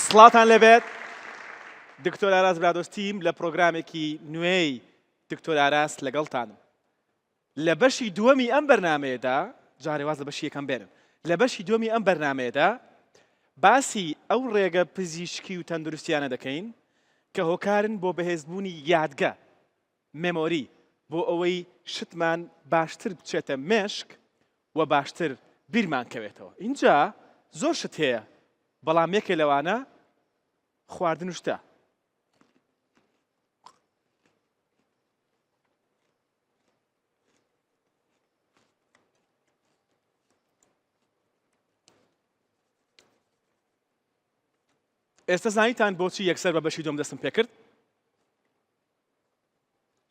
سڵاوتان لێبێت دکتۆر ئاراس برادۆستیم لە پرۆگرامێکی نوێی دکتۆر ئاراس لەگەڵتانم لە بەشی دووەمی ئەم بەرنامەیەدا جارێ واز لە بەشی یەکەم بێنن لە بەشی دووەمی ئەم بەرنامەیەدا باسی ئەو ڕێگە پزیشکی و تەندروستیانە دەکەین کە هۆکارن بۆ بەهێزبوونی یادگە memory بۆ ئەوەی شتمان باشتر بچێتە مێشک و باشتر بیرمان کەوێتەوە ئینجا زۆر شت هەیە بەڵام یەکێ لەوانە خواردن و شتە. ئێستا زانیتان بۆچی یەکسەر بە بەشی دوم دەستم پێکرد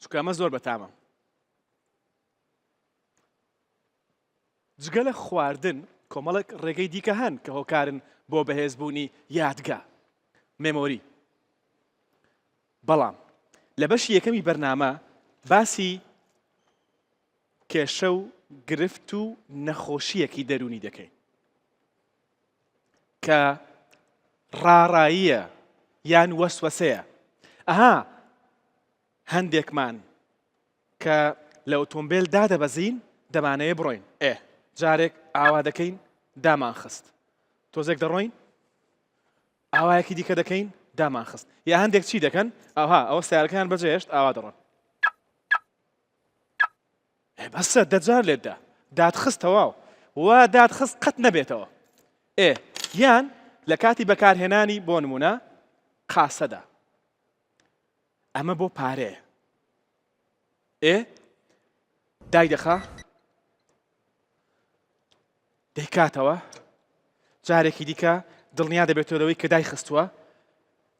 چونکە ئەمە زۆر بەتامە جگە لە خواردن کۆمەڵێک ڕێگەی دیکە هەن کە هۆکارن بۆ بەهێزبوونی یادگە memory بەڵام لە بەشی یەکەمی بەرنامە باسی کێشە و گرفت و نەخۆشییەکی دەروونی دەکەین کە ڕاڕاییە یان وەسوەسەیە. ئەها هەندێکمان کە لە ئۆتۆمبێل دادەبەزین دەمانەوێ بڕۆین، ئێ جارێک ئاوا دەکەین دامانخست، تۆزێک دەڕۆین ئاوایەکی دیکە دەکەین دامانخست، یا هەندێک چی دەکەن ئاها ئەوە سیارەکەیان بەجێهێشت ئاوا دەڕۆن. ئێ بەسە دەجار لێت دا دادخست تەواو وا دادخست قەت نەبێتەوە ئێ یان لە کاتی بەکارهێنانی بۆ نمونە قاسەدا ئەمە بۆ پارەیە ئێ دای دەخا دەیکاتەوە جارێکی دیکە دڵنیا دەبێتەوە لەوەی کە دای خستووە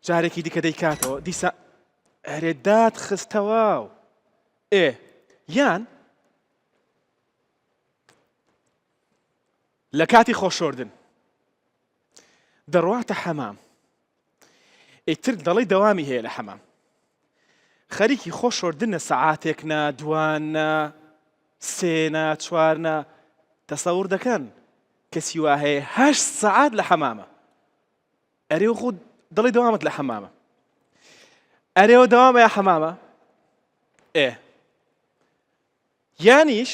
جارێکی دیکە دەیکاتەوە دیسا ئەرێ دات خستەوە و ئێ یان لە کاتی خۆشۆردن دەڕواتە حەمام ئیتر دەڵی دەوامی هەیە لە حەمام خەریکی خۆ شۆردنە سەعاتێک نا دوان نا سێ نا چوار نا تەسەور دەکەن کەسی وا هەیە هەشت سەعات لە حەمامە ئەرێ خۆ دڵی دەوامت لە حەمامە ئەرێەوە دەوامە یا حەمامە ئێ یانیش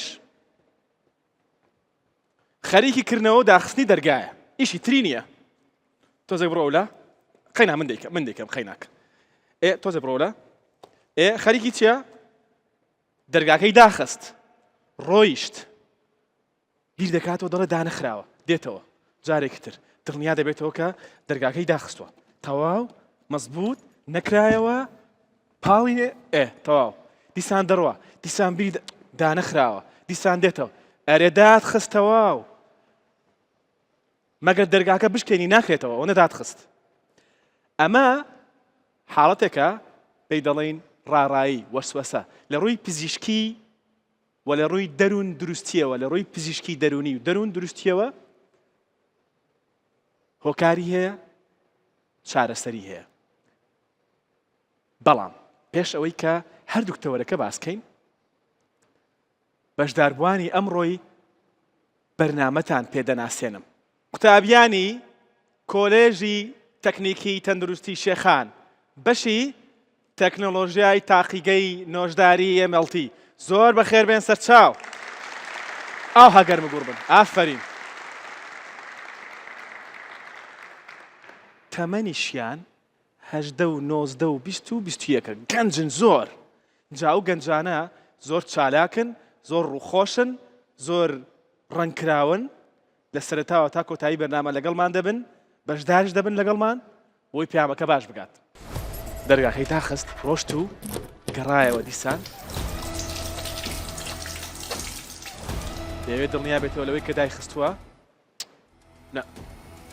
خەریکی کردنەوە و داخستنی دەرگایە ئیشی تری نییە تۆزێک بڕۆ لە قەینا من دەیکەم من دەیکەم قەیناک ئێ تۆزێ بڕۆ لە ئێ خەریکی چییە دەرگاکەی داخست ڕۆیشت بیر دەکاتەوە دەڵێ دانەخراوە دێتەوە جارێکی تر دڵنیا دەبێتەوە کە دەرگاکەی داخستووە تەواو مەزبوط نەکرایەوە پاڵی ئێ تەواو دیسان دەڕوا دیسان بیری دانەخراوە دیسان دێتەوە ئەرێ دات خست تەواو مەگەر دەرگاکە بشکێنی ناکرێتەوە ئەوەنە دات خست ئەمە حاڵەتێکە پێی دەڵێین ڕاڕایی وەسوەسە لە ڕووی پزیشکی و لە ڕووی دەروون دروستیەوە لە ڕووی پزیشکی دەروونی و دەروون دروستیەوە هۆکاری هەیە چارەسەری هەیە بەڵام پێش ئەوەی کە هەردووک تەوەرەکە باس کەین بەشداربووانی ئەمڕۆی بەرنامەتان پێ دەناسێنم. قوتابیانی کۆلێژی تەکنیکی تەندروستی شێخان بەشی تەکنۆلۆژیای تاقیگەی نۆژداری MLT زۆر بەخێربێن سەرچاو ئاوها گەرموگوڕ بن ئافەرین. تەمەنیشیان 18 و 19 و 20 و 21 گەنجن زۆر جا ئەو گەنجانە زۆر چالاکن زۆر ڕووخۆشن زۆر ڕەنگکراون لە سەرەتاوە تا کۆتایی بەرنامە لەگەڵمان دەبن بەشداریش دەبن لەگەڵمان بۆی پەیامەکە باش بگات. دەرگاکەی داخست ڕۆشت و گەڕایەوە دیسان دەیەوێت دڵنیا بێتەوە لەوەی کە دایخستووە نا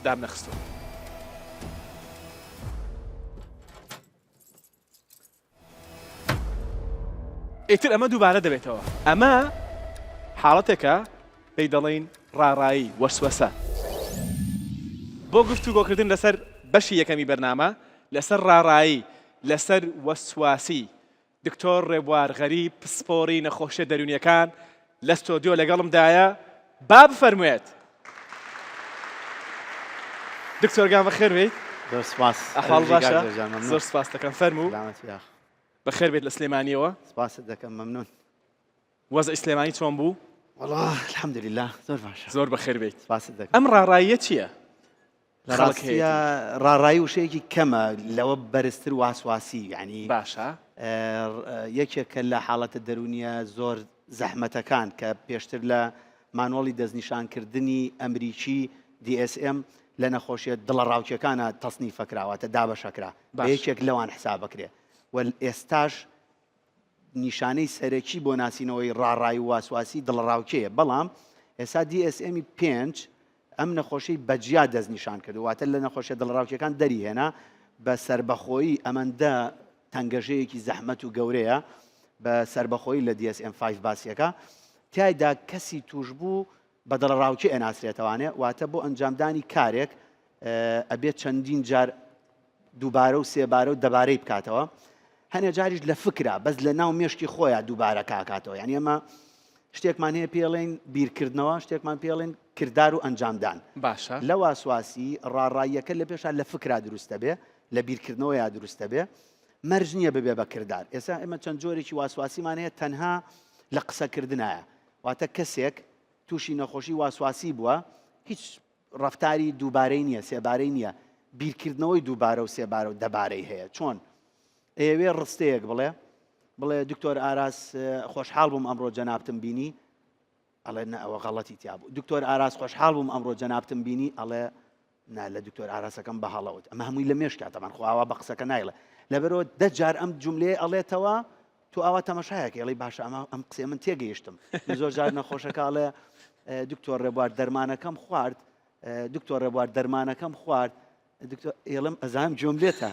دام نەخستووە. ئیتر ئەمە دووبارە دەبێتەوە. ئەمە حاڵەتێکە پێی دەڵێین ڕاڕایی، وەسوەسە. بۆ گفتوگۆکردن لەسەر بەشی یەکەمی بەرنامە، لەسەر ڕاڕایی، لەسەر وەسواسی، دکتۆر ڕێبوار غەریب پسپۆڕی نەخۆشیە دەروونیەکان لە ستۆدیۆ لەگەڵمدایە، با بفەرموێت. دکتۆر گیان بەخێر بێیت. زۆر سپاس. ئەحواڵ باشە؟ زۆر سپاس دەکەم. فەرموو. بەخێر بێت لە سلێمانیەوە. سپاست دەکەم مەمنون. وەزعی سلێمانی چۆن بوو؟ وەڵا الحمدللە زۆر باشە. زۆر بەخێر بێیت. سپاست دەکەم. ئەم ڕاڕاییە چییە؟ لە ڕاستیا ڕاڕایی وشەیەکی کەمە لەوە بەرزتر واسواسی یعنی باشە یەکێکە لە حاڵەتە دەرونیە زۆر زەحمەتەکان کە پێشتر لە مانۆڵی دەستنیشانکردنی ئەمریکی DSM لە نەخۆشیە دڵەڕاوکێکانە تەسنیفەکراواتە دابەشەکرا بە یەکێک لەوان حسابەکرێ و ئێستاش نیشانەی سەرەکی بۆ ناسینەوەی ڕاڕای و واسواسی دڵەڕاوکێیە، بەڵام ئێستا DSM پێنج ئەم نەخۆشیەی بە جیا دەستنیشان کرد، واتە لە نەخۆشیە دڵەڕاوکێکان دەریهێنا بە سەربەخۆیی، ئەمەندە تەنگەژەیەکی زەحمەت و گەورەیە بە سەربەخۆیی لە DSM 5 باسیەکە تیایدا کەسی تووشبوو بە دڵەڕاوکێ ئەناسرێتەوانێ، واتە بۆ ئەنجامدانی کارێک ئەبێت چەندین جار دووبارە و سێبارە و دەبارەی بکاتەوە هەنێ جاریش لە فکرا بەس لە ناو مێشکی خۆیان دووبارە کاکاتەوە یعنی ئەمە شتێکمان هەیە پێڵێن بیرکردنەوە شتێکمان پێڵێن کردار و ئەنجامدان باشە لە واسواسی ڕاڕاییەکە لە پێشا لە فکرا دروستە بێ لە بیرکردنەوە یا دروستە بێ مەرج نییە ببێ بە کردار ئێستا ئێمە چەند جۆرێکی واسواسیمان هەیە تەنها لە قسەکردنایە واتە کەسێک تووشی نەخۆشی واسواسی بووە هیچ ڕەفتاری دووبارەی نییە، سێبارەی نییە، بیرکردنەوەی دووبارە و سێبارە و دەبارەی هەیە. چۆن؟ ئەیەوێ ڕستەیەک بڵێ، بڵێ دکتۆر ئاراس خۆشحاڵ بووم ئەمڕۆ جەنابتم بینی، ئەڵێ نە ئەوە غەڵەتی تیا بوو. دکتۆر ئاراس خۆشحاڵ بووم ئەمڕۆ جەنابتم بینی، ئەڵێ نا لە دکتۆر ئاراسەکەم بە هەڵەوت. ئەمە هەمووی لە مێشکا تەبان خۆ ئاوا بە قسەکە نایڵێ. لەبەرەوە دە جار ئەم جوملەیە ئەڵێتەوە تۆ ئاوا تەمەشایەکەی ئەڵێی باشە ئەمە ئەم قسەیە من تێگەیشتم من زۆر جار نەخۆشەکە ئەڵێ دکتۆر ڕێبوار دەرمانەکەم خوارد دکتۆر ڕێبوار دەرمانەکەم خوارد دکتۆر ئێڵم ئەزانم گوێم لێتە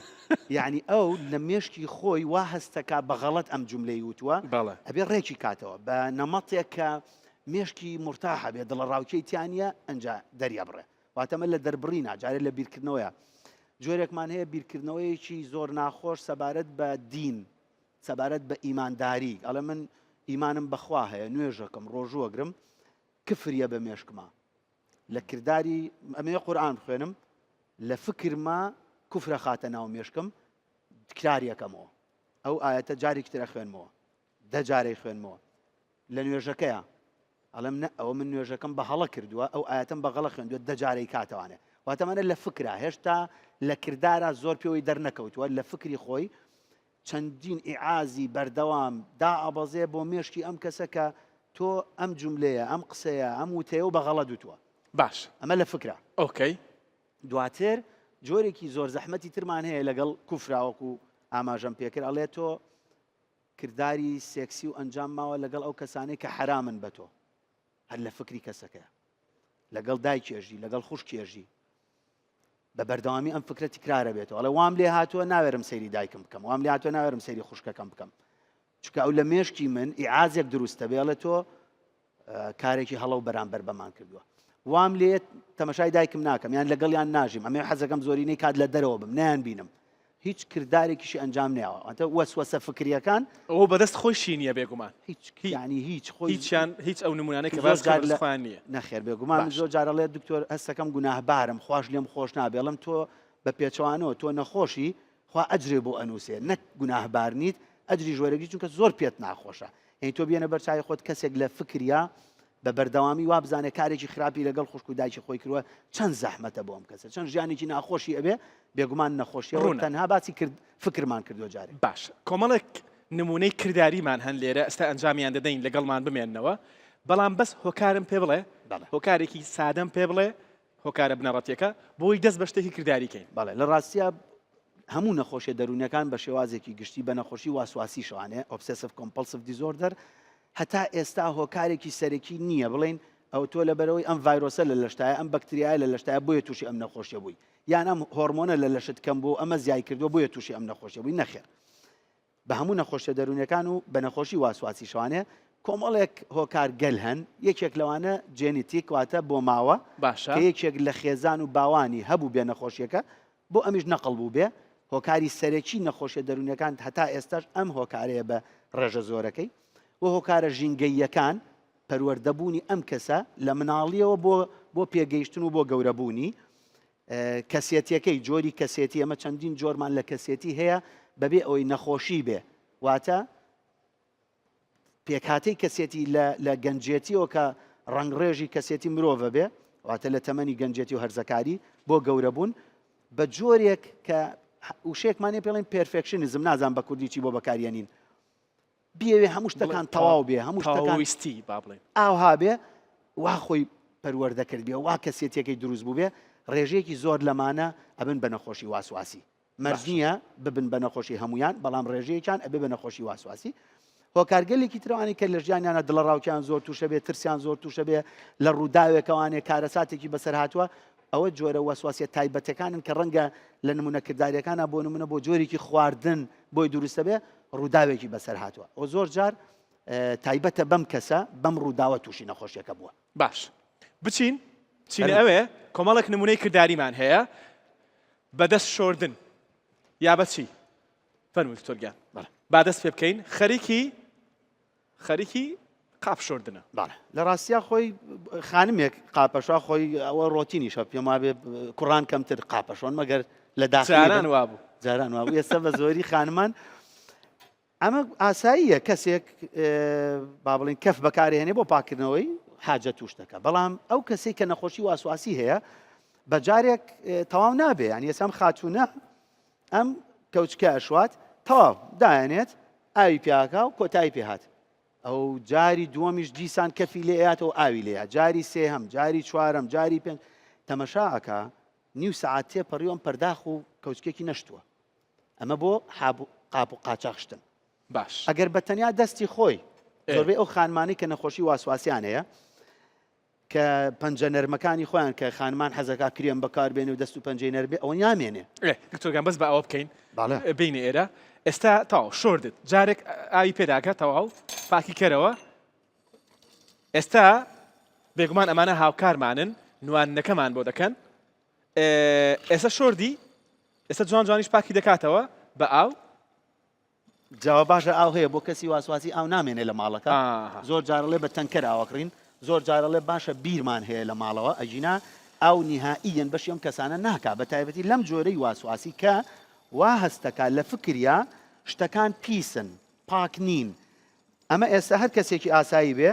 یعنی ئەو لە مێشکی خۆی وا هەستەکا بە غەڵەت ئەم جملەی وتووە ئەبێ ڕێکی کاتەوە بە نەمەتێک کە مێشکی مرتاحە بێ دڵە ڕاوکەی تیانە ئەنجا دەریا بڕێ واتەمە لە دەربڕینا جارێ لە بیرکردنەوەیە جۆرێکمان هەیە بیرکردنەوەیەکی زۆر ناخۆش سەبارەت بە دین سەبارەت بە ئیمانداری ئەڵێ من ئیمانم بەخوا هەیە نوێژەکەم ڕۆژوەگرم کفریە بە مێشکما لە کرداری ئەمەیە قورآن بخوێنم لە فکرما کوفرە خاتە ناو مێشکم تکراریەکەمەوە ئەو ئاەتە جارێکی ترە خوێنمەوە دە جارەی خوێنمەوە لە نوێژەکەیە ئەڵێم نە ئەوە من نوێژەکەم بە هەڵە کردووە ئەو ئاەتم بە غەڵە خوێندووە دە جارەی کاتەوانێ واتەمانە لە فکرا هێشتا لە کردارا زۆر پێوەی دەرنەکەوتووە لە فکری خۆی چەندین ئیعازی بەردەوام دائەبەزێ بۆ مێشکی ئەم کەسە کە تۆ ئەم جوملەیە، ئەم قسەیە، ئەم وتەیە و بە غەڵەت وتووە. باش. ئەمە لە فکرە. ئۆکەی. دواتر جۆرێکی زۆر زەحمەتی ترمان هەیە لەگەڵ کوفرا وەکو ئاماژەم پێکرد ئەڵێ تۆ کرداری سێکسی و ئەنجام ماوە لەگەڵ ئەو کەسانەی کە حەرامن بە تۆ. هەر لە فکری کەسەکەیە. لەگەڵ دایکی ئەژی، لەگەڵ خوشکی ئەژی. بە بەردەوامی ئەم فکرە تکرارە بێتەوە ئەڵێ وام لێ هاتووە ناوێرم سەیری دایکم بکەم وام لێ هاتووە ناوێرم سەیری خوشکەکەم بکەم چونکە ئەو لە مێشکی من ئیعازێک دروستە بێڵێ تۆ کارێکی هەڵە و بەرامبەر بەمان کردووە وام لێ تەمەشای دایکم ناکەم یان لەگەڵیان ناژیم ئەمێ حەزەکەم زۆرینەی کات لە دەرەوە بم نیان بینم هیچ کردارێکیشی ئەنجام نەیاوە واتە وەسوەسە فکریەکان. ئەوە بەدەست خۆیشی نیە بێگومان. هیچ یانی هیچ خۆی هیچیان هیچ ئەو نمونانەی کە باس کرد بەدەست خۆیان نیە. نەخێر بێگومان من زۆر جار ئەڵێ دکتۆر هەستەکەم گوناهبارم خواش لێم خۆش نابێ ئەڵێم تۆ بە پێچەوانەوە تۆ نەخۆشی خوا ئەجرێ بۆ ئەنووسێ نەک گوناهبار نیت ئەجریش وەرەگری چونکە زۆر پێت ناخۆشە یعنی تۆ بێنە بەر چاوی خۆت کەسێک لە فکریا بە بەردەوامی وابزانێ کارێکی خراپی لەگەڵ خوشک و دایکی خۆی کردووە چەند زەحمەتە بۆ ئەم کەسە چەند ژیانێکی ناخۆشی ئەبێ بێگومان نەخۆشیەوە ڕوونە. تەنها باسی کرد فکرمان کردووە جارێ. باشە کۆمەڵێک نموونەی کرداریمان هەن لێرە ئێستا ئەنجامیان دەدەین لەگەڵمان بمێننەوە بەڵام بەس هۆکارم پێ بڵێ بەڵێ. هۆکارێکی سادەم پێ بڵێ هۆکارە بنەڕەتیەکە بۆی دەست بە شتێکی کرداری کەین. بەڵێ لە ڕاستیا هەموو نەخۆشیە دەروونیەکان بە شێوازێکی گشتی بە نەخۆشی واسواسیشەوانێ، Obsessive Compulsive Disorder، هەتا ئێستا هۆکارێکی سەرەکی نییە بڵێین ئەو تۆ لەبەرئەوەی ئەم ڤایرۆسە لە لەشتایە ئەم بەکتریایە لە لەشتایە بۆیە تووشی ئەم نەخۆشیە بووی یان ئەم هۆرمۆنە لە لەشت کەم بوو ئەمە زیای کردووە بۆیە تووشی ئەم نەخۆشیە بووی نەخێر بە هەموو نەخۆشیە دەروونیەکان و بە نەخۆشی واسواسی شەوانێ کۆمەڵێک هۆکار گەل هەن یەکێک لەوانە جێنیتیک واتە بۆماوە باشە کە یەکێک لە خێزان و باوانی هەبوو بێ نەخۆشیەکە بۆ ئەمیش نەقڵ بووبێ، هۆکاری سەرەکی نەخۆشیە دەروونیەکان هەتا ئێستاش ئەم هۆکارەیە بە ڕێژە زۆرەکەی و هۆکارە ژینگەییەکان، پەروەردەبوونی ئەم کەسە لە مناڵیەوە بۆ بۆ پێگەیشتن و بۆ گەورەبوونی. کەسێتیەکەی، جۆری کەسێتی، ئەمە چەندین جۆرمان لە کەسێتی هەیە بەبێ ئەوەی نەخۆشی بێ، واتە پێکهاتەی کەسێتی لە گەنجێتیەوە کە ڕەنگڕێژی کەسێتی مرۆڤە بێ، واتە لە تەمەنی گەنجێتی و هەرزەکاری بۆ گەورەبوون بە جۆرێک کە وشەیەکمان هەیە پێڵێن perfectionism، نازانم بە کوردی چی بۆ بەکاریەنین، بیەوێ هەموو شتەکان تەواو بێ هەموو شتەکان تەواویستی با بڵێین ئاوها بێ وا خۆی پەروەردە کرد بێ وا کەسێتیەکەی دروست بوو بێ ڕێژەیەکی زۆر لەمانە ئەبن بە نەخۆشی واسواسی مەرج نییە ببن بە نەخۆشی هەمویان بەڵام ڕێژەیەکیان ئەبێ بە نەخۆشی واسواسی هۆکارگەلێکی ترەوانی کە لە ژیانیانە دڵەڕاوکیان زۆر تووشە بێ ترسیان زۆر تووشە بێ لە ڕووداوێکەوانێ کارەساتێکی بەسەر هاتووە ئەوە جۆرە وەسواسیە تایبەتەکانن کە ڕەنگە لە نمونە کرداریەکانە بۆ نمونە بۆ جۆرێکی خواردن بۆی دروستە بێ ڕووداوێکی بەسەر هاتووە و زۆر جار تایبەتە بەم کەسە بەم ڕووداوە تووشی نەخۆشیەکە بووە. باش بچین چینە ئەوێ کۆمەڵێک نمونەی کرداریمان هەیە بە دەست شۆردن یا بەچی فەرموو دکتۆر گیان با دەست پێ بکەین خەریکی خەریکی قاپ شۆردنە. بەڵێ لە ڕاستیا خۆی خانمێک قاپەشا خۆی ئەوە ڕۆتینیشە پێم وابێ کوڕان کەمتر قاپەشۆن مەگەر لە داخلی جاران وابوو. جاران وابوو ئێستا بە زۆری خانمان ئەمە ئاساییە کەسێک با بڵین کەف بەکارهێنێ بۆ پاکردنەوەی حاجەت و شتەکە بەڵام ئەو کەسێک کە نەخۆشی واسواسی هەیە بە جارێک تەواو نابێ یان ئێستا ئەم خاتوونە ئەم کەوچکە ئەشوات تەواو دایەنێت ئاوی پیاکا و کۆتایی پێ هات ئەو جاری دووەمیش دیسان کەفی لێ ئەیاتەوە ئاوی لێیە جاری سێهەم جاری چوارەم جاری پێنج تەمەشا ئەکا نیو سەعات تێپەڕیوە ئەم پەرداخ و کەوچکێکی نەشتووە ئەمە بۆ حاب و قاپ و قاچاخ شتن باش ئەگەر بە تەنیا دەستی خۆی زۆربەی ئەو خانمانەی کە نەخۆشی واسواسیان هەیە کە پەنجە نەرمەکانی خۆیان کە خانمان حەزەکا کرێم بەکار بێنێ و دەست و پەنجەی نەرم بێ ئەوە نامێنێ. ئێ دکتۆر گیان بەس با ئەوە بکەین بەڵێ. بێینە ئێرە ئێستا تەواو شۆردت جارێک ئاوی پێداکە تەواو پاکی کەرەوە ئێستا بێگومان ئەمانە هاوکارمانن نواندنەکەمان بۆ دەکەن ئێستا شۆردی ئێستا جوان جوانیش پاکی دەکاتەوە بە ئاو جاوە باشە ئاو هەیە بۆ کەسی واسواسی ئاو نامێنێ لە ماڵەکە زۆر جارەڵێ بە تەنکەر ئاوەکڕین زۆر جارەڵێ باشە بیرمان هەیە لە ماڵەوە ئەگینا ئاو نیهائیەن بەشی ئەم کەسانە ناکا بە تایبەتی لەم جۆرەی واسواسی کە وا هەستەکا لە فکریا شتەکان پیسن پاک نین ئەمە ئێستا هەر کەسێکی ئاسایی بێ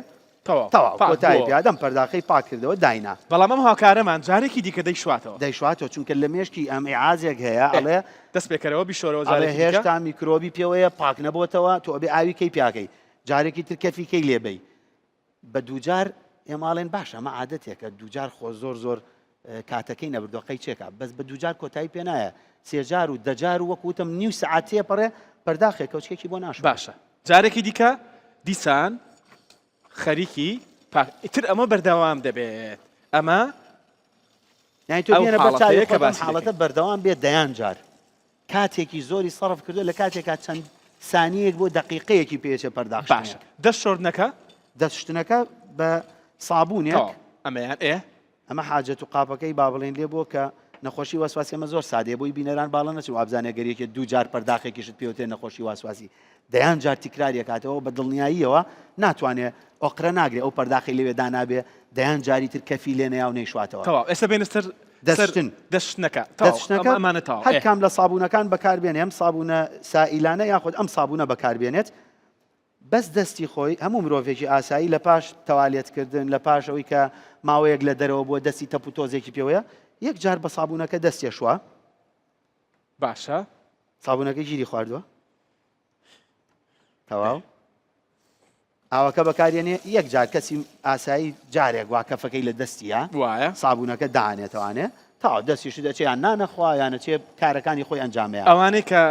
تەواو تەواو پاک کۆتایی بووەوە. پێ ئەدەم پەرداخەی پاک کردەوە داینا. بەڵام ئەم هاوکارەمان جارێکی دیکە دەیشواتەوە. دەیشواتەوە چونکە لە مێشکی ئەم ئیعازێک هەیە ئێ ئەڵێ دەست پێکەرەوە بیشۆرەوە ئەڵێ جارێکی دیکە. هێشتا میکرۆبی پێوەیە پاک نەبۆتەوە تۆ ئەبێ ئاوی کەی پیاکەی جارێکی تر کەفی کەی لێ بەی بە دووجار ئێمە ئەڵێن باشە ئەمە عادەتێکە دووجار خۆ زۆر زۆر کاتەکەی نەبردووە قەی چێکا بەس بە دووجار کۆتایی پێ نایە سێجار و دەجار و وەک وتم نیو سەعات تێپەڕێ پەرداخێک کەوچکێکی بۆ ناشۆرێ. باشە جارێکی دیکە دیسان خەریکی پاک ئیتر ئەمە بەردەوام دەبێت ئەمە یانی تۆ ئەو بێنە بەر چاوی حاڵەتەیە کە خۆت ئەم باسی حاڵەتە دەکەین. بەردەوام بێت دەیان جار کاتێکی زۆری سەرف کردووە لە کاتێکا چەند سانیەک بۆ دەقیقەیەکی پێچێ پەرداخ باشە دەست شۆردنەکە دەست شتنەکە بە سابوونێک تەواو ئەمەیان ئێ ئەمە حاجەت و قاپەکەی با بڵێین لێ بووە کە نەخۆشی وەسواسی ئەمە زۆر سادەیە بۆی بینەران باڵە نەچن وابزانێ گەر یەکێ دوو جار پەرداخێکیشت پێوترێ نەخۆشی واسواسی دەیان جار تیکراری ئەکاتەوە بە دڵنیاییەوە ناتوانێ ئۆقرە ناگرێ ئەو پەرداخەی لەوێ دانابێ دەیان جاری تر کەفی لێ نەیا و نەیشواتەوە. تەواو ئێستا بێنە سەر سەر دەستشتن. دەستشتنەکە تەواو دەستشتنەکە ئەمە ئەمانە تەواو هەر ئێ. کام لە سابوونەکان بەکاربێنێ ئەم سابوونە سائیلانە یاخود ئەم سابوونە بەکاربێنێت بەس دەستی خۆی، هەموو مرۆڤێکی ئاسایی لە پاش تەوالێت کردن، لە پاش ئەوەی کە ماوەیەک لە دەرەوە بووە دەستی تەپ و تۆزێکی پێوەیە، یەک جار بە سابوونەکە دەست تێشوە. باشە. سابوونەکە گیری خواردووە. تەواو. ئاوەکە بەکارێنێ یەک جار کەسی ئاسایی جارێک وا کەفەکەی لە دەستیە وایە سابوونەکە دانێتوانێ تەواو دەستیشی دەچێ یان نان ئەخوا یان ئەچێ کارەکانی خۆی ئەنجام ئەیا. ئەوانەی کە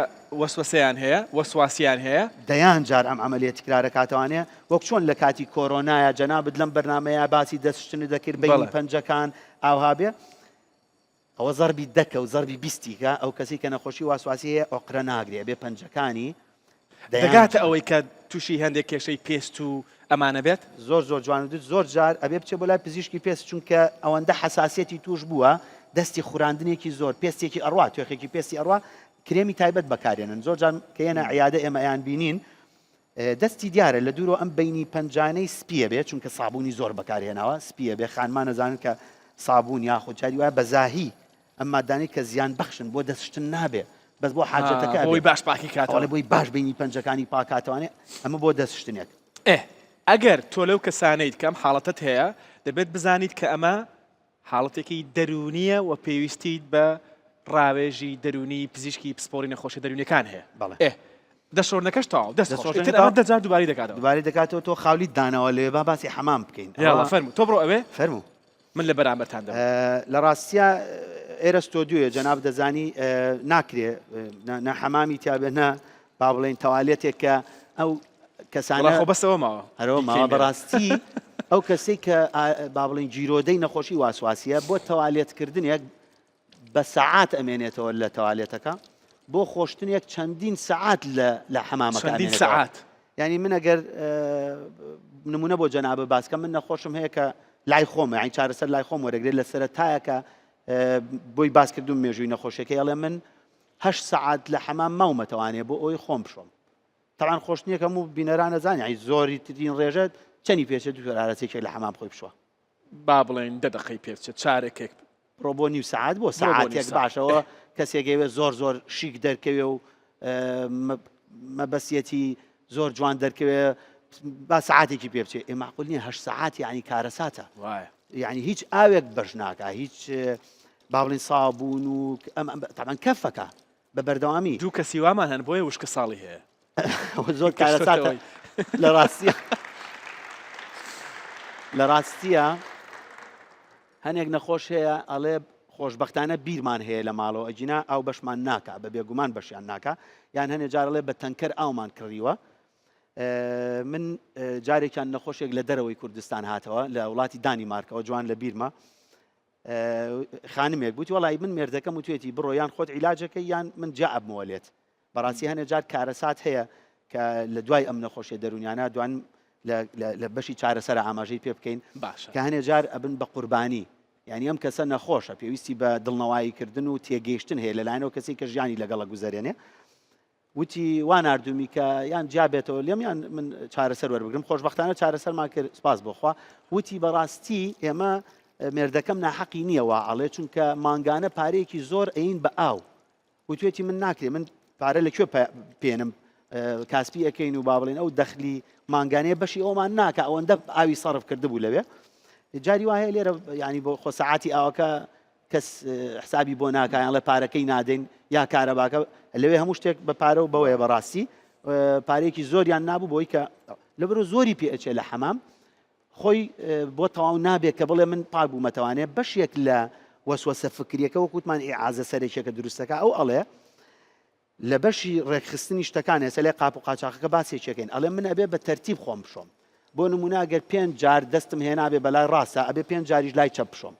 وەسوەسەیان هەیە، وەسواسیان هەیە. دەیان جار ئەم عەمەلیە تکرار ئەکاتەوانێ، وەک چۆن لە کاتی کۆرۆنایا جەنابت لەم بەرنامەیە باسی دەست شتنت دەکرد بەینی بەڵێ. پەنجەکان ئاوها بێ، ئەوە زەربی دەکە و زەربی بیستی کە ئەو کەسەی کە نەخۆشی واسواسی هەیە ئۆقرە ناگرێ ئەبێ پەنجەکانی دەیان دەگاتە جار. ئەوەی کە توشی هەندێک کێشەی پێست و ئەمانە بێت؟ زۆر زۆر جوان وتت زۆر جار ئەبێ بچێ بۆ لای پزیشکی پێست چونکە ئەوەندە حەساسیەتی توش بووە دەستی خوراندنێکی زۆر پێستێکی ئەڕوا توێخێکی پێستی ئەڕوا کرێمی تایبەت بەکارێنن زۆر جار کە یەنە عیادە ئێمە ئەیان بینین دەستی دیارە لە دوورەوە ئەم بینی پەنجانەی سپیە بێ چونکە سابوونی زۆر بەکارهێناوە سپیە بێ خانمان ئەزانن کە سابوون یاخود جاری وایە بەزاهی. ئەم مادانەی کە زیان بەخشن بۆ دەستشتن نابێ بەس بۆ حاجەتەکە بۆی باش پاکی کاتەوە بۆی باش بینی پەنجەکانی پاکاتوانێ ئەمە بۆ دەستشتنێک. ئێ ئەگەر تۆ لەو کەسانەیت کە ئەم حاڵەتەت هەیە دەبێت بزانیت کە ئەمە حاڵەتێکی دەروونییە و پێویستیت بە ڕاوێژی دەروونی پزیشکی پسپۆڕی نەخۆشیە دەروونیەکان هەیە. بەڵێ. ئێ دەشۆردنەکەش تەواو دەست خۆش دەستخۆش ئیتر ئەمە دە جار دووبارەی دەکاتەوە. دووبارەی دەکاتەوە تۆ خاولیت داناوە لەوێ با باسی حەمام بکەین. یاڵا فەرموو تۆ بڕۆ ئەوێ. فەرموو. من لە بەرامبەرتان دەبم. لە ڕاستیا ئێرە ستۆدیۆیە جەناب دەزانی ناکرێ نە حەمامی تیابێ نە با بڵێین تەوالێتێک کە ئەو کەسانە خۆ بەسەوە ماوە هەرەوە ماوە بەڕاستی ئەو کەسەی کە با بڵێین گیرۆدەی نەخۆشی واسواسیە بۆ تەوالێتکردنێک بە سەعات ئەمێنێتەوە لە تەوالێتەکە بۆ خۆشتنێک چەندین سەعات لە لە حەمامەکە چەندین سەعات یعنی من ئەگەر نمونە بۆ جەنابە باسکە من نەخۆشم هەیە کە لای خۆم یعنی چارەسەر لای خۆم وەرەگرێت لە سەرەتایەکە بۆی باس کردوم مێژووی نەخۆشیەکەی ئەڵێ من هەشت سەعات لە حەمام ماومەتەوانێ بۆ ئەوەی خۆم بشۆم تەوان خۆشتنیەک هەموو بینەرانە زانانی یعنی زۆری ترین ڕێژە چەنی پێچێت دکتۆر ئارەسێکێک لە حەمام خۆی بشوە با بڵێین دە دەقەی پێ بچێت چارەکێک. بڕۆ بۆ نیو سەعات بۆ سەعاتێک باشەوە کەسێک ئەوێ زۆر زۆر شیک دەرکەوێ و مەبەستیەتی زۆر جوان دەرکەوێ با سەعاتێکی پێ بچێ ئێ معقول نییە هەشت سەعات یعنی کارەساتە وایە یعنی هیچ ئاوێک بەش ناکا هیچ با بڵین سابوون و ئەم تەبعەن کەفەکە بە بەردەوامی. دوو کەسی وامان هەن بۆیە وشکە ساڵی هەیە. ئەوە زۆر کارەساتە لە ڕاستیە لە ڕاستیە هەنێک نەخۆش هەیە ئەڵێ خۆشببختانە بیرمان هەیە لە ماڵەوە ئەگینا ئاو بەشمان ناکا بە بێگومان بەشیان ناکا یان هەنێ جارڵێ بە تەنکەر ئاومان کڕیوە من جارێکیان نەخۆشێک لە دەرەوەی کوردستان هاتەوە لە وڵاتی دانی مارکەوە جوان لە بیرمە خانمێک بووتی وەڵی من مێردەکەم وتوێتی بڕۆ یان خۆت عیلاجەکەی یان من جا ئەبمەوە لێت بەڕاستی هەنێ جار کارەسات هەیە کە لە دوای ئەم نەخۆشیە دەرونیانە دوان لە بەشی چارەسەرە ئاماژەی پێ بکەین باشە کە هەنێ جار ئەبن بە قوربانی یعنی ئەم کەسە نەخۆشە پێویستی بە دڵنەوایی کردن و تێگەیشتن هەیە لەلایەنەوە کەسی کە ژیانی لەگەڵە گوزەرێنێ وتی وا ناردوومی کە یان جیا بێتەوە لێم یان من چارەسەر وەربگرم خۆشبەختانە چارەسەرمان کرد سپاس بۆخوا وتی بەڕاستی ئێمە مێردەکەم ناحەقی نییە وا ئەڵێ چونکە مانگانە پارەیەکی زۆر ئەین بە ئاو وتوێتی من ناکرێ من پارە لە کوێ پێنم کاسپی ئەەکەین و با بڵێن ئەو دەخلی مانگانەیە بەشی ئەومان ناکە ئەوەندە ئاوی سەرف کردبوو لەوێ جاری وایە لێرە ینی بۆ خۆ سەعاتی ئاوەکە کەس حسابی بۆ ناکا یان ڵێ پارەکەی نادەین یا کارەباکە لەوێ هەموو شتێک بە پارە و بەوەیە بەڕاستی پارێکی زۆریان نابوو بۆی کە لەبەرو زۆری پێ ئەچێ لە حەمام خۆی بۆ تەواو نابێت کە بڵێ من پاک بوومەتەوانێ بەشێک لە وەسوەسە فکریەکە وەکوتمان ئیعازە سەرەکیەکە دروستەکە ئەو ئەڵێ لە بەشی ڕێکخستنی شتەکان ئێستا لێ قاپ و قاچاخەکە باسێکی ئەکەین ئەڵێ من ئەبێ بە تەرتیب خۆم بشۆم بۆ نمونە ئەگەر پێنج جار دەستم هێنابێ بەلای ڕاستە ئەبێ پێنج جاریش لای چەپ بشۆم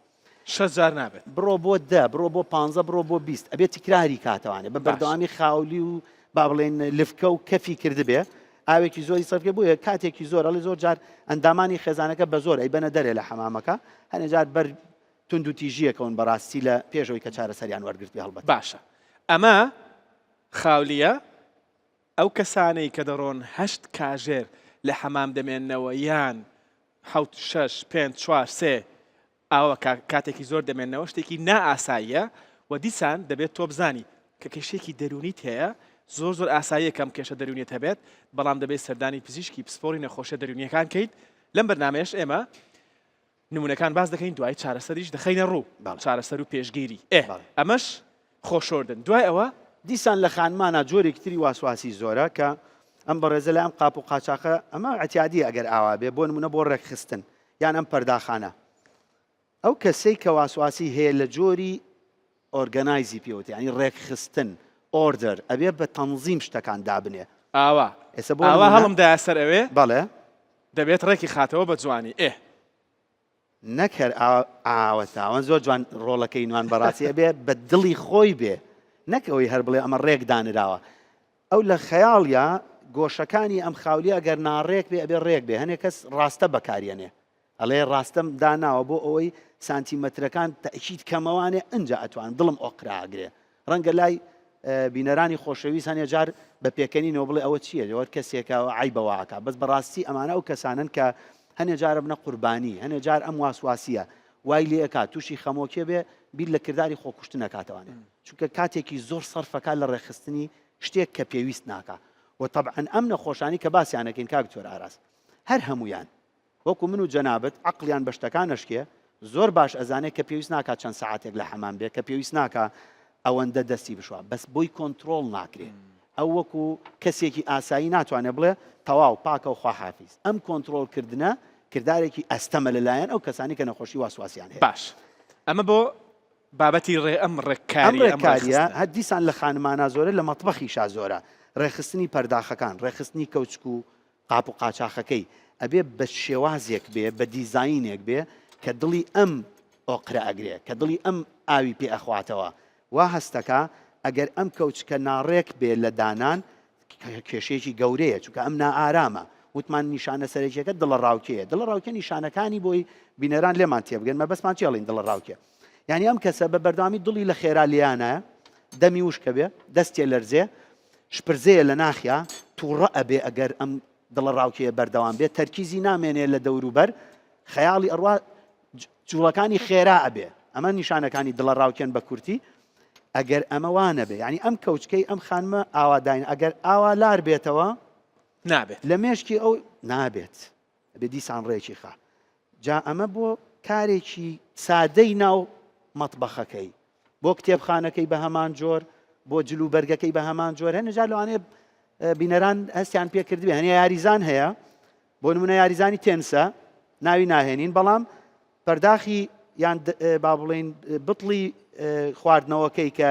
شەش جار نابێت بڕۆ بۆ دە بڕۆ بۆ پانزە بڕۆ بۆ 20 ئەبێ تکراری کاتەوانێ بە باش. بەردەوامی خاولی و با بڵێن لفکە و کەفی کردبێ ئاوێکی زۆری سەرکە بۆیە کاتێکی زۆر ئەڵێ زۆر جار ئەندامانی خێزانەکە بە زۆر ئەیبەنە دەرێ لە حەمامەکە هەنێ جار بەر توندوتیژییەکەون بەڕاستی لە پێش ئەوەی کە چارەسەریان وەرگرتبێ هەڵبەت. باشە ئەمە خاولیە ئەو کەسانەی کە دەڕۆن هەشت کاژێر لە حەمام دەمێننەوە یان حەوت شەش پێنج چوار سێ ئاوا کاتێکی زۆر دەمێننەوە شتێکی نائاساییە و دیسان دەبێت تۆ بزانی کە کێشەیەکی دەروونیت هەیە زۆر زۆر ئاساییە کەم کێشە دەروونیت هەبێت بەڵام دەبێت سەردانی پزیشکی پسپۆری نەخۆشیە دەروونیەکان کەیت لەم بەرنامەیەش ئێمە نمونەکان باس دەکەین دوای چارەسەریش دەخەینە ڕوو بەڵێ. چارەسەر و پێشگیری ئێ بەڵێ. ئەمەش خۆشۆردن دوای ئەوە. دیسان لە خانمانا جۆرێکی تری واسواسی زۆرە کە ئەم بەڕێزە لای ئەم قاپ و قاچاخە ئەمە ئیعتیادیە ئەگەر ئاوا بێ بۆ نمونە بۆ ڕێکخستن یان ئەم پەرداخانە ئەو کەسەی کە واسواسی هەیە لە جۆری organize ی پێوتێ یانی ڕێکخستن order ئەبێ بە تەنزیم شتەکان دابنێ ئاوا ئێستا بۆ ئاوا نمونە هەڵم دایە سەر ئەوێ. بەڵێ. دەبێت ڕێکی خاتەوە بە جوانی ئێ. نەک هەر ئاوە تاوان زۆر جوان ڕۆڵەکەی نوان بەڕاستی ئەبێ بە دڵی خۆی بێ نەک ئەوەی هەر بڵێ ئەمە ڕێک دانراوە ئەو لە خەیاڵیا گۆشەکانی ئەم خاولیە ئەگەر ناڕێک بێ ئەبێ ڕێک بێ هەنێ کەس ڕاستە بەکاریەنێ ئەڵێ ڕاستەم داناوە بۆ ئەوەی سانتیمەترەکان تەئکید کەمەوانێ ئنجا ئەتوانم دڵم ئۆقرە ئەگرێ ڕەنگە لای بینەرانی خۆشەویست هەنێ جار بە پێکەنینەوە بڵێ ئەوە چییە وەر کەسێکە عیبە واکە بەس بەڕاستی ئەمانە ئەو کەسانن کە هەنێ جارە بنە قوربانی هەنێ جار ئەم واسواسیە. وای لێ ئەکا تووشی خەمۆکێ بێ بیر لە کرداری خۆکوشتن ئەکاتەوانێ چونکە کاتێکی زۆر سەرفەکا لە ڕێکخستنی شتێک کە پێویست ناکا و تەبعەن ئەم نەخۆشانی کە باسیان ئەکەین کاک دکتۆر ئاراس هەر هەموویان وەکو من و جەنابت عەقڵیان بە شتەکان ئەشکێ زۆر باش ئەزانێ کە پێویست ناکا چەند سەعاتێک لە حەمام بێ کە پێویست ناکا ئەوەندە دەستی بشوا بەس بۆی کۆنترۆڵ ناکرێ ئەو وەکو کەسێکی ئاسایی ناتوانێ بڵێ تەواو پاکە و خواحافیز ئەم کۆنترۆڵ کردنە کردارێکی ئەستەمە لەلایەن ئەو کەسانی کە نەخۆشی واسواسیان هەیە. باش ئەمە بۆ بابەتی ڕێ ئەم ئەم ڕێککاریە ئەم ڕێککاریە ڕێکخستنە. هەر دیسان لە خانمانا زۆرە لە مەتبەخیشا زۆرە ڕێکخستنی پەرداخەکان ڕێکخستنی کەوچک و قاپ و قاچاخەکەی ئەبێ بە شێوازێک بێ بە دیزاینێک بێ کە دڵی ئەم ئۆقرە ئەگرێ کە دڵی ئەم ئاوی پێ ئەخواتەوە وا هەستەکا ئەگەر ئەم کەوچکە ناڕێک بێ لە دانان کێشەیەکی گەورەیە چونکە ئەم نائارامە وتمان نیشانە سەرەکیەکە دڵەڕاوکێیە دڵەڕاوکێ نیشانەکانی بۆی بینەران لێمان تێبگەن مەبەستمان چی ئەڵێین دڵەڕاوکێ یعنی ئەم کەسە بە بەردەوامی دڵی لە خێرا لێیانە دەمی وشکە بێ دەستێ لەرزێ شپرزەیە لە ناخیا تووڕە ئەبێ ئەگەر ئەم دڵەڕاوکێیە بەردەوام بێ تەرکیزی نامێنێ لە دەوروبەر خەیاڵی ئەڕوا جوڵەکانی خێرا ئەبێ ئەمە نیشانەکانی دڵەڕاوکێن بە کورتی ئەگەر ئەمە وا نەبێ یعنی ئەم کەوچکەی ئەم خانمە ئاوا داین ئەگەر ئاوا لار بێتەوە نابێت لە مێشکی ئەو نابێت ئەبێ دیسان ڕێکی خا جا ئەمە بۆ کارێکی سادەی ناو مەتبەخەکەی بۆ کتێبخانەکەی بە هەمان جۆر بۆ جل و بەرگەکەی بە هەمان جۆر هەنێ جار لەوانەیە بینەران هەستیان پێ کردبێ هەنێ یاریزان هەیە بۆ نمونە یاریزانی تێنسە ناوی ناهێنین بەڵام پەرداخی یان با بڵێین بتڵی خواردنەوەکەی کە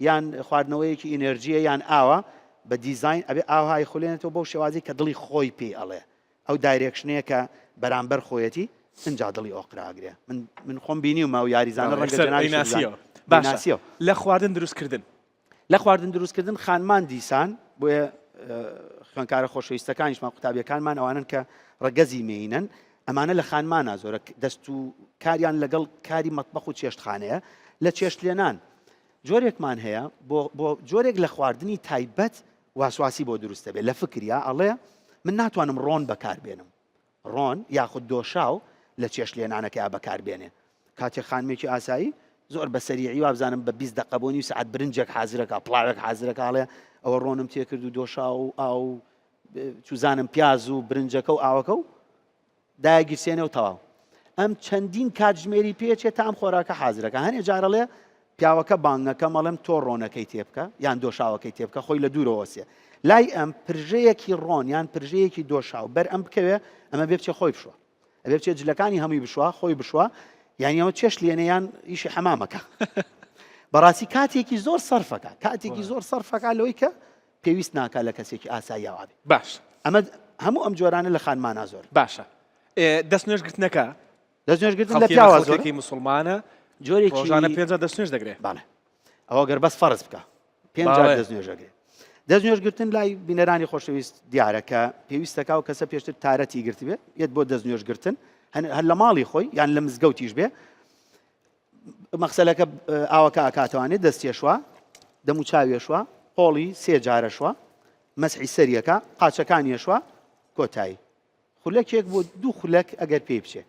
یان خواردنەوەیەکی ئینێرجیە یان ئاوە بە دیزین ئەبێ ئاوهای خولێنێتەوە بەو شێوازی کە دڵی خۆی پێی ئەڵێ ئەو direction ەیە کە بەرامبەر خۆیەتی ئینجا دڵی ئۆقراگرێ من من خۆم بینیومە و یاریزانە ڕەنگە جەنابیشت بزانن. باشە لە خواردن دروستکردن لە خواردن دروستکردن خانمان دیسان بۆیە خوێنکارە خۆشەویستەکانیشمان قوتابیەکانمان ئەوانن کە ڕەگەزی مێینەن ئەمانە لە خانمانە زۆرە دەست و کاریان لەگەڵ کاری مەتبەخ و چێشتخانەیە لە چێشتلێنان جۆرێکمان هەیە بۆ جۆرێک لە خواردنی تایبەت واسواسی بۆ دروستە بێت لە فکریا ئەڵێ من ناتوانم ڕۆن بەکاربێنم ڕۆن یاخود دۆشاو لە چێشت لێنانەکەیا بەکار بێنێ. کاتێک خانمێکی ئاسایی زۆر بە سەریعی وابزانم بە 20 دەقە بۆ نیو سەعات برنجێک حازرەکە پڵاوێک حازرەکە ئەڵێ ئەوە ڕۆنم تێکرد و دۆشاو و ئاو و چوزانم پیاز و برنجەکە و ئاوەکە و دایگیرسێنێ و تەواو. ئەم چەندین کاتژمێری پێچێت تا ئەم خۆراکە حازرەکە هەنێ جارەڵێ پیاوەکە بانگەکەم ئەڵێم تۆ ڕۆنەکەی تێبکە یان دۆشاوەکەی تێبکە خۆی لە دوورەوە سێ لای ئەم پرژەیەکی ڕۆن یان پرژەیەکی دۆشاو بەر ئەم بکەوێ ئەمە بێ بچێ خۆی بشوە ئەبێ بچێ جلەکانی هەمووی بشوە خۆی بشوە یانی ئەوە چێشت لێنێ یان ئیشی حەمامەکە بەڕاستی کاتێکی زۆر سەرفەکە کاتێکی زۆر سەرفەکە لەوەی کە پێویست ناکا لە کەسێکی ئاسایی وابێ باش ئەمە هەموو ئەم جۆرانە لە خانمانە زۆر باشە دەست نوێژگرتنەکە دەستنوێژگرتن لە پیاوە زۆر خەڵکێکی موسڵمانە جۆرێکی ڕۆژانە پێنج جار دەستنوێژ دەگرێ. بەڵێ ئەوە گەر بەس فەرز بکە پێنج جار بەڵێ. دەستنوێژ ئەگرێ. دەستنوێژگرتن لای بینەرانی خۆشەویست دیارە کە پێویستەکە و کەسە پێشتر تارەتی گرتبێ یەت بۆ دەستنوێژگرتن هەر لە ماڵی خۆی یان لە مزگەوتیش بێ مەخسەلەکە ئاوەکە ئەکاتەوانێ دەستێشوە دەم و چاوێشوە قۆڵی سێ جارەشوە مەسحی سەریەکە قاچەکانیەشوە کۆتایی خولەکێک بۆ دوو خولەک ئەگەر پێی بچێ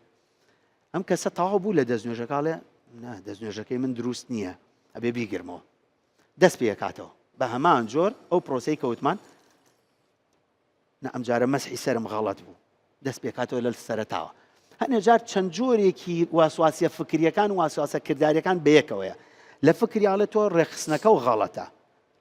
ئەم کەسە تەواو بوو لە دەستنوێژەکە ئەڵێ نا دەستنوێژەکەی من دروست نییە ئەبێ بیگرمەوە دەست پێکاتەوە بە هەمان جۆر ئەو پرۆسەی کەوتمان نا ئەم جارە مەسحی سەرم غەڵەت بوو دەست پێکاتەوە لە سەرەتاوە هەنێ جار چەند جۆرێکی واسواسیە فکریەکان واسواسە کرداریەکان بەیەکەوەیە لە فکریاڵێ تۆ ڕێکخستنەکە و غەڵەتە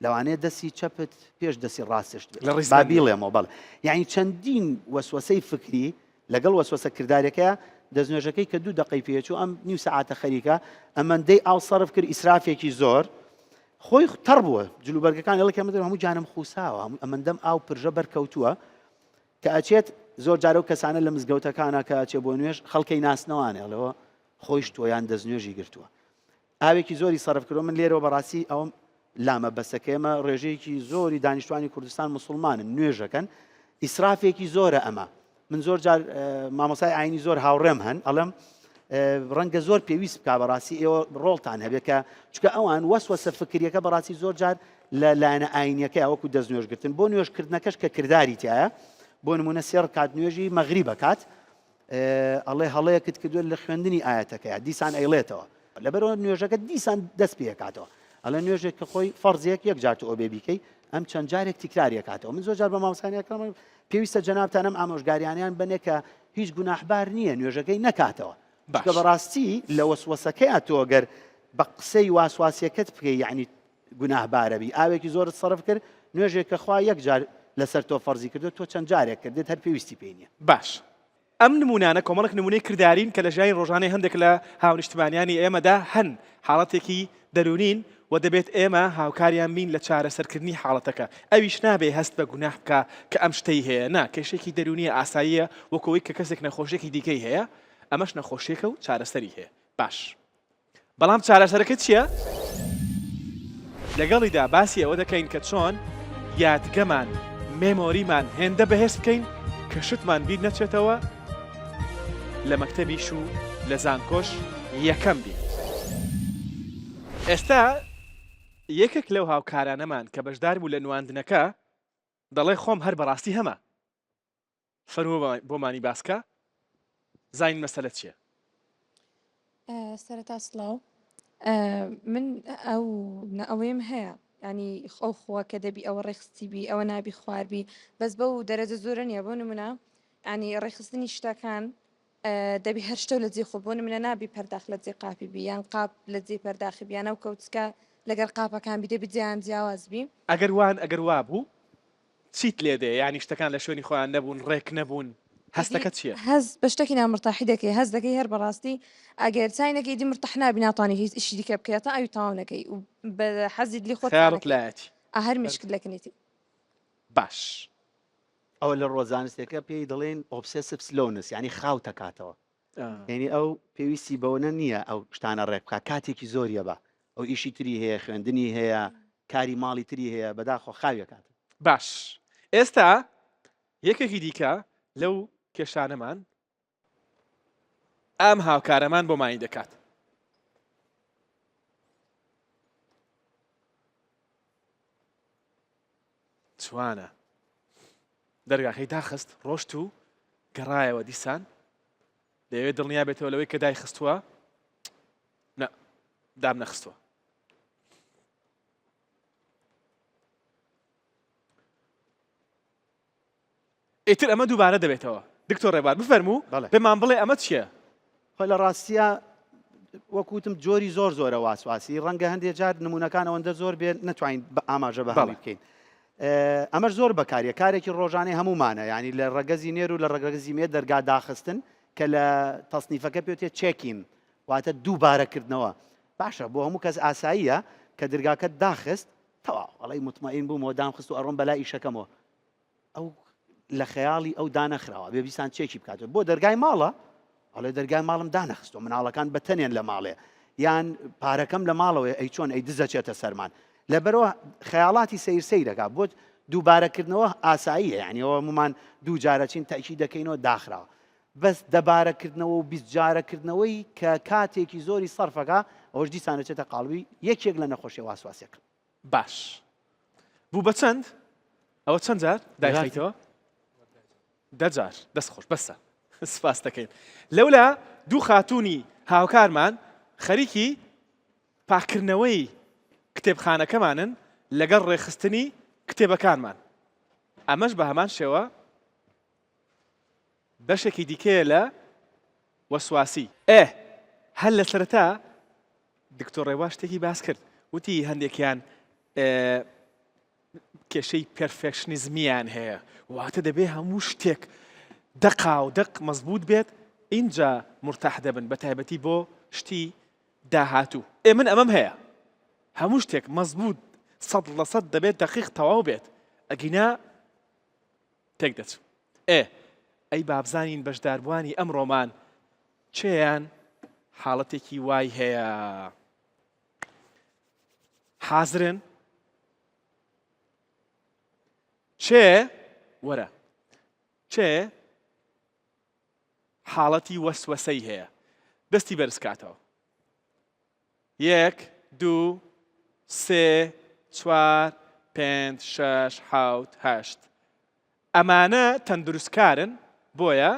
لەوانەیە دەستی چەپت پێش دەستی ڕاستشت بێت. لە ڕیزبەندی. با بیڵێمەوە بەڵێ. یانی چەندین وەسوەسەی فکری لەگەڵ وەسوەسە کردارەکەیا دەستنوێژەکەی کە دوو دەقەی پێچوو ئەم نیو سەعاتە خەریکە ئەمەندەی ئاو سەرف کرد ئیسرافێکی زۆر خۆی تەڕ بووە جلوبەرگەکان ئەڵێ کە هەموو گیانم خوساوە هەموو ئەمەندەم ئاو پرژە بەرکەوتووە کە ئەچێت زۆر جارە و کەسانە لە مزگەوتەکانە کە ئەچێ بۆ نوێژ خەڵکەی ناسنەوانێ ئەڵێەوە خۆیش تۆیان دەستنوێژی گرتووە ئاوێکی زۆری سەرف کردوە من لێرەوە بەڕاستی ئەوەم لامە بەسە کە ئێمە ڕێژەیەکی زۆری دانیشتوانی کوردستان مسلمانن نوێژەکەن ئیسرافێکی زۆرە ئەمە من زۆر جار مامۆسای ئاینی زۆر هاوڕێم هەن ئەڵێم ڕەنگە زۆر پێویست بک بەڕاستی ئێوە ڕۆڵتان هەبێت کە چکە ئەوان وەسوەسە فکریەکە بەڕاستی زۆر جار لە لایەنە ئاینیەکەی وەکو دەست نوێژگرتن بۆ نوێژکردنەکەش کە کرداری تایە بۆ نمونە سێ ڕکات نوێژی مەغریبە کات. ئەڵێ هەڵەیەکت کردووە لە خوێندنی ئایەتەکەیا دیسان ئەیڵێتەوە لەبەرەوە نوێژەکە دیسان دەست پێکاتەوە ئەڵێ نوێژێک کە خۆی فەرزێک یەک جار تۆ ئەبێ بیکەی ئەم چەند جارێک تکراریەکاتەوە من زۆر جار بە مامۆستایانی ئەکرم پێویستە جەنابتان ئەم ئامۆژگاریانیان بنێ کە هیچ گوناحبار نییە نوێژەکەی نەکاتەوە چونکە بەڕاستی لە وەسوەسەکەیا تۆ گەر بە قسەی واسواسیەکەت بکەی یعنی گوناهبارەبی ئاوێکی زۆرت سەرف کرد نوێژێک کە خوا یەک جار لەسەر تۆ فەرزی کردو تۆ چەند جارێک کردت هەر پێویستی پێی نییە. باش ئەم نموونانە کۆمەڵێک نموونەی کردارین کە لە ژیانی ڕۆژانەی هەندێک لە هاونیشتمانیانی ئێمەدا هەن، حاڵەتێکی دەروونین و دەبێت ئێمە هاوکاریان بین لە چارەسەرکردنی حاڵەتەکە، ئەویش نابێ هەست بە گوناح بکا کە ئەم شتەی هەیە، نا کێشەیەکی دەروونییە ئاساییە وەکو ئەوەی کە کەسێک نەخۆشییەکی دیکەی هەیە، ئەمەش نەخۆشییەکە و چارەسەری هەیە. باش. بەڵام چارەسەرەکە چییە؟ لەگەڵیدا باسی ئەوە دەکەین کە چۆن یادگەمان، memory مان هێندە بەهێز بکەین کە شتمان بیر نەچێتەوە، لە مەکتەبیش و لە زانکۆش یەکەم بین. ئێستا یەکێک لەو هاوکارانەمان کە بەشدار بوو لە نواندنەکە دەڵێ خۆم هەر بەڕاستی هەمە. فەرموو بۆمانی باس کە زانین مەسەلە چیە؟ سەرەتا سڵاو من ئەو ئەوەیم هەیە ینی ئەو خوا کە دەبی ئەوە ڕێخستی بی ئەوە نابی خواربی بەس بەو دەرەجە زۆرە نیە بۆ نمونە ینی ڕێخستنی شتەکان دەبی هەر شتە لە جێ خۆ بۆ نمونە نابی پەرداخ لە جێ قاپی بی یان قاپ لە جێ پەرداخی بیانە و کەوچکە لەگەر قاپەکان بی دەبی جیان جیاواز بی ئەگەر وان ئەگەر وابوو چیت لێ دێ یانی شتەکان لە شوێنی خۆیان نەبوون ڕێک نەبوون هەستەکەت چیە؟ هەست بە شتەکی نامرتاحی دەکەی هەست دەکەی هەر بەڕاستی ئەگەر چای نەکەی ئیدی مرتاح نابی ناتوانی هیچ ئیشی دیکە بکەی هەتا ئەوی تەواو نەکەی و بە حەزی دلی خۆت خەیاڵت لایەتی ئا هەر مێشکت لە کنیتی. باش. ئەوە لە ڕووە زانستیەکە پێی دەڵێن obsessive slowness یانی خاو تەکاتەوە یعنی ئەو پێویستی بەوەنە نییە ئەو شتانە ڕێک بکە کاتێکی زۆریە بە ئەو ئیشی تری هەیە خوێندنی هەیە کاری ماڵی تری هەیە بەداخۆ خاویەکات. باش ئێستا یەکێکی دیکە لەو کێشانەمان ئەم هاوکارەمان بۆمانی دەکات. جوانە دەرگاکەی داخست ڕۆشت و گەڕایەوە دیسان دەیەوێت دڵنیا بێتەوە لەوەی کە دایخستووە نا دام نەخستووە ئیتر ئەمە دووبارە دەبێتەوە دکتۆر ڕێبار بفەرموو پێمان بڵێ ئەمە چییە؟ خۆی لە ڕاستیە وەکوتم جۆری زۆر زۆرە واسواسی ڕەنگە هەندێک جار نمونەکان ئەوەندە زۆر بێت نەتوانین بە ئاماژە بە هەڵی بکەین ئەمەش زۆر بەکاریە کارێکی ڕۆژانەی هەمومانە ینی لە ڕەگەزی نێر و لە ڕەگەزی مێ دەرگا داخستن کە لە تەسنیفەکە پێوتێ checking واتە دووبارەکردنەوە باشە بۆ هەموو کەس ئاساییە کە درگاکەت داخست تەواو ئەڵێی مطمئین بوومەوە دامخست و ئەڕۆم بەلای ئیشەکەمەوە ئەو لە خەیاڵی ئەو دانەخراوە بێ بیسان چێکی بکاتەوە بۆ دەرگای ماڵە ئەڵێ دەرگای ماڵم دانەخستوە مناڵەکان بە تەنێن لە ماڵێ یان پارەکەم لە ماڵەوەی ئەی چۆن ئەی دزەچێتە سەرمان لەبەرەوە خەیاڵاتی سیر سەیرەکە بۆ دووبارەکردنەوە ئاساییە یعنی ئەوە هەمومان دوو جارەچین تاکی دەکەینەوە داخراوە بەس دەبارەکردنەوە و 20 جارەکردنەوەی کە کاتێکی زۆری سەرفەکە ئەوش دیسانەچێتە قاڵبی یەکێک لە نەخۆشی واسواسەکە باش بوو بە چەند؟ ئەوە چەند جار دایخەیتەوە؟ دە جار دەست خۆش بەسە سپاس دەکەین لەولا دوو خاتوونی هاوکارمان خەریکی پاکردنەوەی کتێبخانەکەمانن لەگەڵ ڕێکخستنی کتێبەکانمان ئەمەش بە هەمان شێوە بەشێکی دیکەیە لە وەسواسی. ئێ هەر لە سەرەتا دکتۆر ڕێبوار شتێکی باس کرد وتی هەندێکیان کێشەی perfectionism یان هەیە واتە دەبێ هەموو شتێک دەقا و دەق مەزبوط بێت ئینجا مرتاح دەبن بە تایبەتی بۆ شتی داهاتوو ئێ من ئەمەم هەیە هەموو شتێک مەزبوط 100% دەبێت دەقیق تەواو بێت ئەگینا تێک دەچم ئێ ئەی بابزانین بەشداربووانی ئەمڕۆمان کێیان حاڵەتێکی وای هەیە حازرن چێ وەرە چێ حاڵەتی وەسوەسەی هەیە دەستی بەرزکاتەوە یەک دوو سێ چوار پێنج شەش حەوت هەشت ئەمانە تەندروستکارن بۆیە.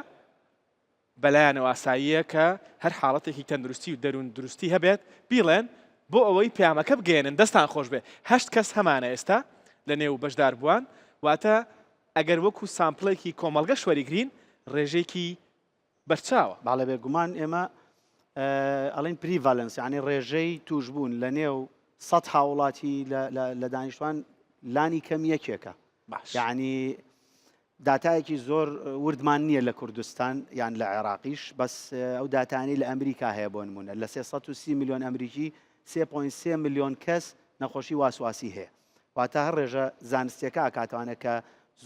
بەلایانەوە ئاساییە کە هەر حاڵەتێکی تەندروستی و دەروون دروستی هەبێت بیڵێن بۆ ئەوەی پەیامەکە بگەیەنن دەستان خۆش بێ هەشت کەس هەمانە ئێستا لە نێو بەشداربووان واتە ئەگەر وەکو sample ێکی کۆمەڵگەش وەریگرین ڕێژەیەکی بەرچاوە. بەڵێ بێگومان ئێمە ئەڵێن prevalence یانی ڕێژەی تووشبوون لە نێو سەد هاوڵاتی لە دانیشتوان لانی کەم یەکێکە باش یعنی داتایەکی زۆر وردمان نییە لە کوردستان یان لە عێراقیش بەس ئەو داتانی لە ئەمریکا هەیە بۆ نمونە لە 330 میلیۆن ئەمریکی 3.3 میلیۆن کەس نەخۆشی واسواسی هەیە واتە هەر ڕێژە زانستیەکە ئەکاتەوانە کە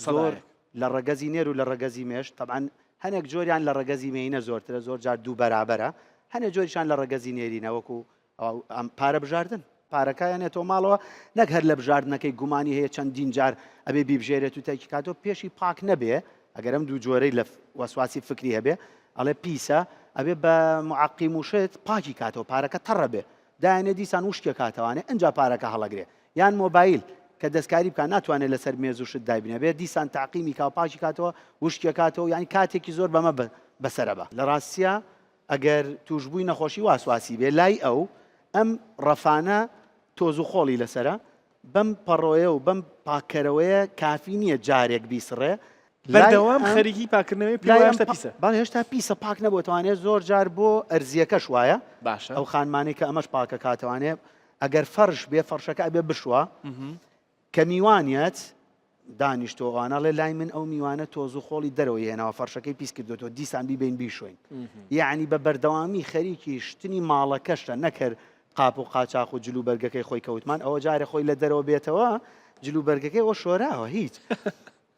زۆر لە ڕەگەزی نێر و لە ڕەگەزی مێش تەبعەن هەنێک جۆریان لە ڕەگەزی مێینە زۆرترە زۆر جار دوو بەرابەرە هەنێ جۆریشان لە ڕەگەزی نێرینە وەکو ئەم پارە بژاردن پارەکە یانێتەوە ماڵەوە نەک هەر لە بژاردنەکەی گومانی هەیە چەندین جار ئەبێ بیبژێرێت و تاکی کاتەوە پێشی پاک نەبێ ئەگەر ئەم دوو جۆرەی لە وەسواسی فکری هەبێ ئەڵێ پیسە ئەبێ بە معقیم و شت پاکی کاتەوە پارەکە تەڕە بێ دایەنێ دیسان وشکی کاتەوانێ ئنجا پارەکە هەڵەگرێ یان مۆبایل کە دەستکاری بکا ناتوانێ لەسەر مێز و شت دایبنێ بێ دیسان تەعقیمی کا و پاکی کاتەوە وشکی کاتەوە یانی کاتێکی زۆر بەمە بەسەرە بە. لە ڕاستیا ئەگەر توشبووی نەخۆشی واسواسی بێ لای ئەو ئەم ڕەفانە تۆز و خۆڵی لەسەرە بەم پەڕۆیە و بەم پاککەرەوەیە کافی نییە جارێک بیسڕێ بەردەوام خەریکی پاکردنەوەی پێی وایە هێشتا پیسە. بەڵێ هێشتا پیسە پاک نەبووەتەوانێ زۆر جار بۆ ئەرزییەکەش وایە باشە ئەو خانمانەی کە ئەمەش پاکەکاتەوانێ ئەگەر فەرش بێ فەرشەکە ئەبێ بشوە کە میوانیەت دانیشتۆ ئەوانە ئەڵێ لای من ئەو میوانە تۆز و خۆڵی دەرەوەی هێناوە فەرشەکەی پیس کردوێتەوە دیسان بیبین بیشۆین یعنی بە بەردەوامی خەریکی شتنی ماڵەکەشە نەکەر قاپ و قاچاخ و جل و بەرگەکەی خۆی کەوتمان ئەوە جارێ خۆی لە دەرەوە بێتەوە جل و بەرگەکەی ئەوە شۆراوە هیچ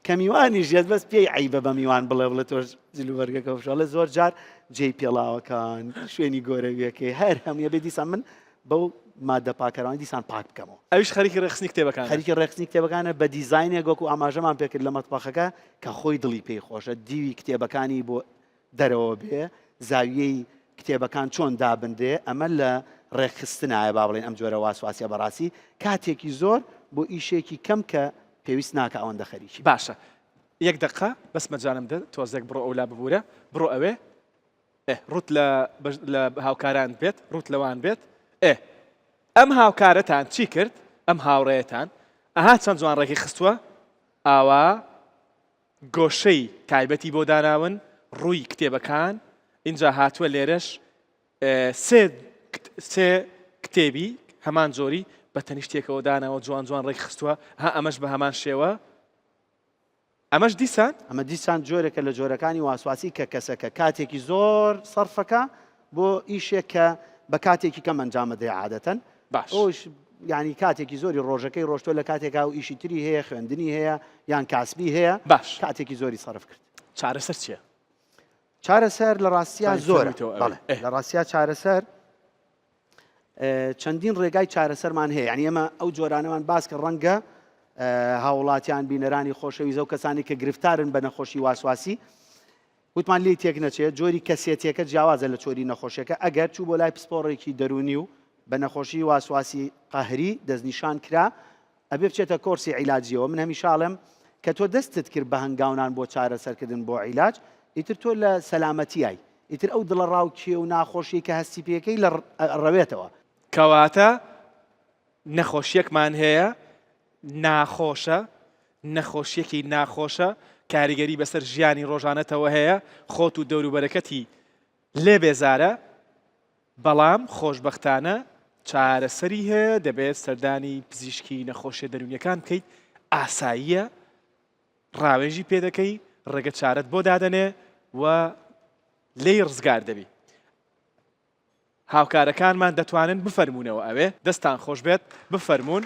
کە میوانیش یەت بەس پێی عیبە بە میوان بڵێ بڵێ تۆش جل و بەرگەکە بشۆڵێ زۆر جار جێی پێڵاوەکان شوێنی گۆرەویەکەی هەر هەمووی بێ دیسان من بەو مادە پاکەرانی دیسان پاک بکەمەوە. ئەویش خەریکی ڕێکخستنی کتێبەکانە. خەریکی ڕێکخستنی کتێبەکانە بە دیزاینێک وەکو ئاماژەمان پێکرد لە مەتبەخەکە کە خۆی دڵی پێی خۆشە دیوی کتێبەکانی بۆ دەرەوە بێ، زاویەی کتێبەکان چۆن دابنرێ، ئەمە لە ڕێکخستنایە با بڵێین ئەم جۆرە واسواسیە بەڕاستی کاتێکی زۆر بۆ ئیشێکی کەم کە پێویست ناکا ئەوەندە خەریکی بی. باشە یەک دەقە بەس مەجالم دە تۆزێک بڕۆ ئەولا ببورە بڕۆ ئەوێ ئێ ڕوت لە لە هاوکاران بێت ڕوت لەوان بێت ئێ ئەم هاوکارەتان چی کرد ئەم هاوڕێیەتان ئەها چەند جوان ڕێکی خستووە ئاوا گۆشەی تایبەتی بۆ داناون ڕووی کتێبەکان ئینجا هاتووە لێرەش سێ سێ کتێبی هەمان جۆری بە تەنیشتێکەوە داناوە جوان جوان ڕێک خستووە ها ئەمەش بە هەمان شێوە ئەمەش دیسان ئەمە دیسان جۆرێکە لە جۆرەکانی واسواسی کە کەسەکە کاتێکی زۆر سەرفەکە بۆ ئیشێک کە بە کاتێکی کەم ئەنجامەدرێ عادەتەن باش. ئەوش یانی کاتێکی زۆری ڕۆژەکەی ڕۆشتوە لە کاتێکا و ئیشی تری هەیە خوێندنی هەیە یان کاسبی هەیە باش. کاتێکی زۆری سەرف کرد. چارەسەر چیە؟ چارەسەر لە ڕاستیا توانی زۆرە فەرموویتەوە ئەوێ. بەڵێ ئێ. لە ڕاستیا چارەسەر چەندین ڕێگای چارەسەرمان هەیە یعنی ئێمە ئەو جۆرانەمان باس کە ڕەنگە هاوڵاتیان بینەرانی خۆشەویست ئەو کەسانی کە گرفتارن بە نەخۆشی واسواسی وتمان لێی تێک نەچێت، جۆری کەسێتیەکە جیاوازە لە چۆری نەخۆشیەکە، ئەگەر چوو بۆ لای پسپۆڕێکی دەروونی و بە نەخۆشی واسواسی قەهری دەستنیشان کرا، ئەبێ بچێتە کۆرسی عیلاجیەوە، من هەمیشە ئەڵێم کە تۆ دەستت کرد بە هەنگاونان بۆ چارەسەرکردن بۆ عیلاج، ئیتر تۆ لە سەلامەتیای، ئیتر ئەو دڵەڕاوکێ و ناخۆشیەی کە هەستی پێکەی لە ڕەوێتەوە. کەواتە نەخۆشیەکمان هەیە ناخۆشە، نەخۆشیەکی ناخۆشە، کاریگەری بەسەر ژیانی ڕۆژانەتەوە هەیە، خۆت و دەوروبەرەکەتی لێ بێزارە، بەڵام خۆشبەختانە چارەسەری هەیە، دەبێت سەردانی پزیشکی نەخۆشیە دەروونیەکان بکەیت، ئاساییە ڕاوێژی پێ دەکەی، ڕێگە چارەت بۆ دادەنێ و لێی ڕزگار دەبی. هاوکارەکانمان دەتوانن بفەرموونەوە ئەوێ. دەستتان خۆش بێت بفەرموون.